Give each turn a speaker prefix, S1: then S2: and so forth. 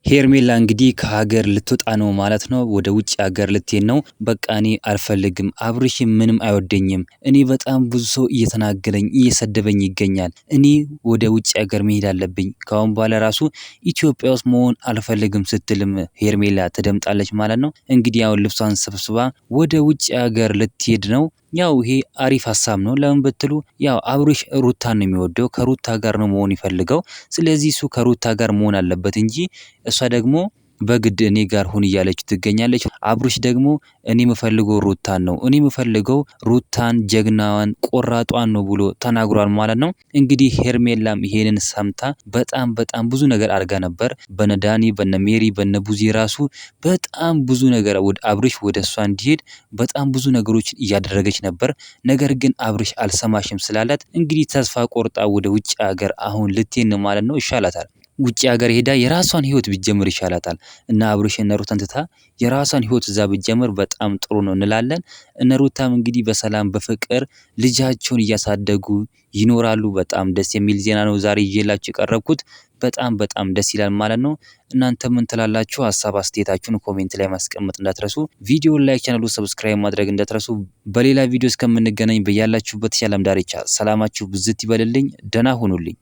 S1: ሄርሜላ እንግዲህ ከሀገር ልትወጣ ነው ማለት ነው። ወደ ውጭ ሀገር ልትሄድ ነው። በቃ እኔ አልፈልግም፣ አብርሽ ምንም አይወደኝም። እኔ በጣም ብዙ ሰው እየተናገረኝ እየሰደበኝ ይገኛል። እኔ ወደ ውጭ ሀገር መሄድ አለብኝ። ከአሁን በኋላ ራሱ ኢትዮጵያ ውስጥ መሆን አልፈልግም ስትልም ሄርሜላ ተደምጣለች ማለት ነው። እንግዲህ አሁን ልብሷን ሰብስባ ወደ ውጭ ሀገር ልትሄድ ነው። ያው ይሄ አሪፍ ሀሳብ ነው። ለምን ብትሉ ያው አብርሽ ሩታን ነው የሚወደው፣ ከሩታ ጋር ነው መሆን ይፈልገው። ስለዚህ እሱ ከሩታ ጋር መሆን አለበት እንጂ እሷ ደግሞ በግድ እኔ ጋር ሁን እያለች ትገኛለች። አብርሽ ደግሞ እኔ የምፈልገው ሩታን ነው፣ እኔ የምፈልገው ሩታን ጀግናዋን ቆራጧን ነው ብሎ ተናግሯል ማለት ነው። እንግዲህ ሄርሜላም ይሄንን ሰምታ በጣም በጣም ብዙ ነገር አድርጋ ነበር። በነዳኒ በነ ሜሪ በነ ቡዚ ራሱ በጣም ብዙ ነገር አብርሽ ወደ እሷ እንዲሄድ በጣም ብዙ ነገሮችን እያደረገች ነበር። ነገር ግን አብርሽ አልሰማሽም ስላላት እንግዲህ ተስፋ ቆርጣ ወደ ውጭ ሀገር አሁን ልትሄድ ነው ማለት ነው። ይሻላታል። ውጭ ሀገር ሄዳ የራሷን ህይወት ብትጀምር ይሻላታል። እና አብርሽ እነ ሩታን ትታ የራሷን ህይወት እዛ ብትጀምር በጣም ጥሩ ነው እንላለን። እነ ሩታም እንግዲህ በሰላም በፍቅር ልጃቸውን እያሳደጉ ይኖራሉ። በጣም ደስ የሚል ዜና ነው ዛሬ ይዤላችሁ የቀረብኩት። በጣም በጣም ደስ ይላል ማለት ነው። እናንተ ምን ትላላችሁ? ሀሳብ አስተያየታችሁን comment ላይ ማስቀመጥ እንዳትረሱ። ቪዲዮን like፣ ቻናሉ subscribe ማድረግ እንዳትረሱ። በሌላ ቪዲዮ እስከምንገናኝ በያላችሁበት የዓለም ዳርቻ ሰላማችሁ ብዝት ይበልልኝ። ደህና ሁኑልኝ።